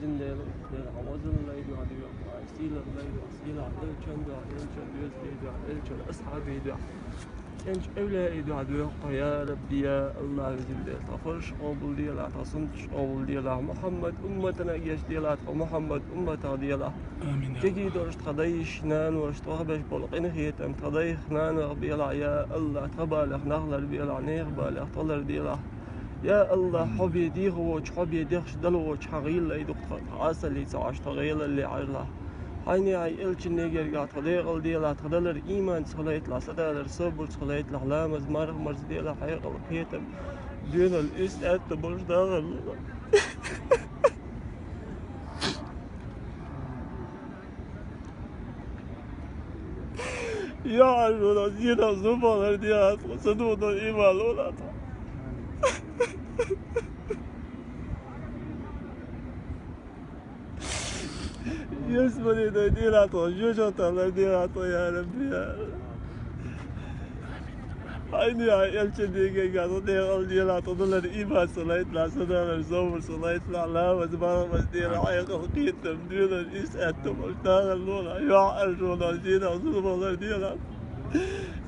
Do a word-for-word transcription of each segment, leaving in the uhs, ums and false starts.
Зиндела, Дела, хьан вазаллай дуьхьа доьху, хьан сийлаллай дуьхьа, сийлахь элчан дуьхьа, элчан доьзалий дуьхьа, элчан асхьабий дуьхьа, элчан эвлияий дуьхьа доьху, я Рабби, я АллахӀ, везан Дела, тхан фарзаш къобал делахь, тхан суннаташ къобал делахь, Мухьаммад умматана гечделахь, тхан Мухьаммад умматах делахь. Амин, я АллахӀ. Кегий долуш тхан дайша, нанойша, тхох беш болу къинхетам тхан дайх, нанойх белахь, я АллахӀ, тхан балех нах ларбелахь, нехан балех тхо ларделахь. Я АллахӀ, хьо бен дехар воцуш, хьо бен дехаш дала воцуш хьан гӀиллакхаш ду тхан, тхан Ӏесаллица Ӏаш, тхан гӀелалле Ӏаьржалахь. Хьайна хьайн элчанна гергахь тхан декъала делахь, тхан далар ийманца хуьлийталахь, сан далар собарца хуьлийталахь, ламаз, марха, марза делахь, хьекъал, кхетам, доьналла, ирс, аьтто болуш дахар лолахь. Я Ӏаржонах, зенах, зуламах ларделахь тхо, ца догӀу долу ийман лолахь тхо. Ялсаманин дай делахь тхо, жоьжахатех ларделахь тхо, я Рабби, я АллахӀ. Хьайна хьайн элчанна гергахь тхан декъала делахь, тхан далар ийманца хуьлийталахь, сан далар собарца хуьлийталахь, ламаз, марха, марза делахь, хьекъал, кхетам, доьналла, ирс, аьтто болуш дахар лолахь, я Ӏаржонах, зенах, зуламах ларделахь.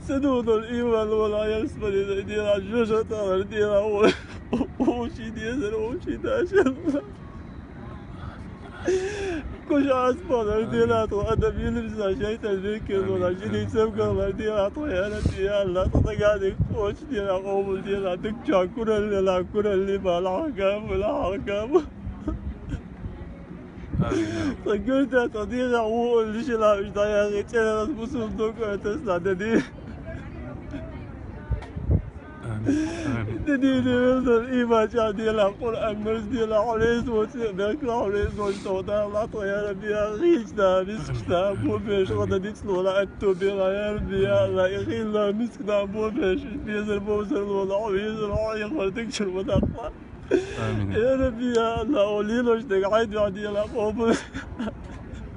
Ца догӀу долу ийман лолахь, ялсаманин дай делахь, жоьжахатех ларделахь, вовшийн дезар, вовшийн дашар. Кху шарахь ас боху ларделахь тхо, адам йиларца шайтӀан векал волахь, жинийн цамгарх ларделахь тхо, я Рабби, я АллахӀ, тхан дагахь дерг кхочушделахь, къобал делахь, дикачохь куралла лелахь, куралла лелахь, хьалха ма вала, хьалха ма. Амин. Тхан гуьртехь, тхан дегӀехь вон уллаш елахь уьш дӀаяххе, цӀерах бусулба дог а тасалахь, де дийр. Амин. Амин. Де дийр, де везан Дела, ийман чӀагӀделахь, Къуръан марзделахь, хьо реза воцу бехкалахь, хьо реза воцу тӀе дахалахь тхо, я Рабби, я ГӀийча да, мискача да, бо беш, хьо дан дицлолахь, аьтто белахь, я Рабби, я АллахӀ, и хилла мискача да бо беш, безар-бовзар лолахь, хьо везар, хьо хьехор дикачуьра ма даккхалахь. Амин. Я Рабби, я АллахӀ, хьо лелош дерг хьайн дуьхьа делахь къобал.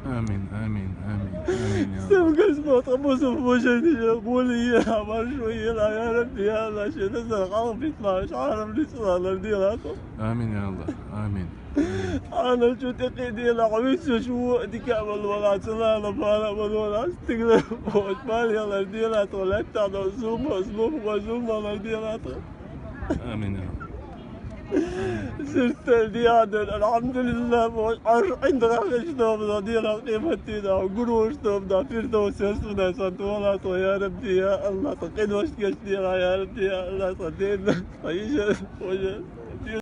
Амин, амин, амин, амин, я АллахӀ. Сан гасмо тхан бусулба вежарий, гӀоле елахь, маршо елахь, я Рабби, я АллахӀ, шен назар хьалха битлахь, уьш хьарам рицкъах ларделахь тхо. Амин, я АллахӀ, амин. Хьанал чу тӀекхиаделахь, хьо вуьйцуш вон а дика а ма лолахь, ца лала бала а ма лолахь, стигалара бохуш балех ларделахь тхо, лаьттахь долу зуламах, зуламхой зуламах ларделахь тхо. Амин, я АллахӀ. Суьртал дехьа дан, алхьамдулиллахӀ, бохуш, Ӏарш ӀиндагӀа хезаш тобанах, Делахь къематдийнахь гур волуш тобанах, Фирдовс ясунах сан тохалахь тхо, я Рабби, я АллахӀ, тхан къиношна гечделахь, я Рабби, я АллахӀ, тхан ден, тхан йиша, вежарий.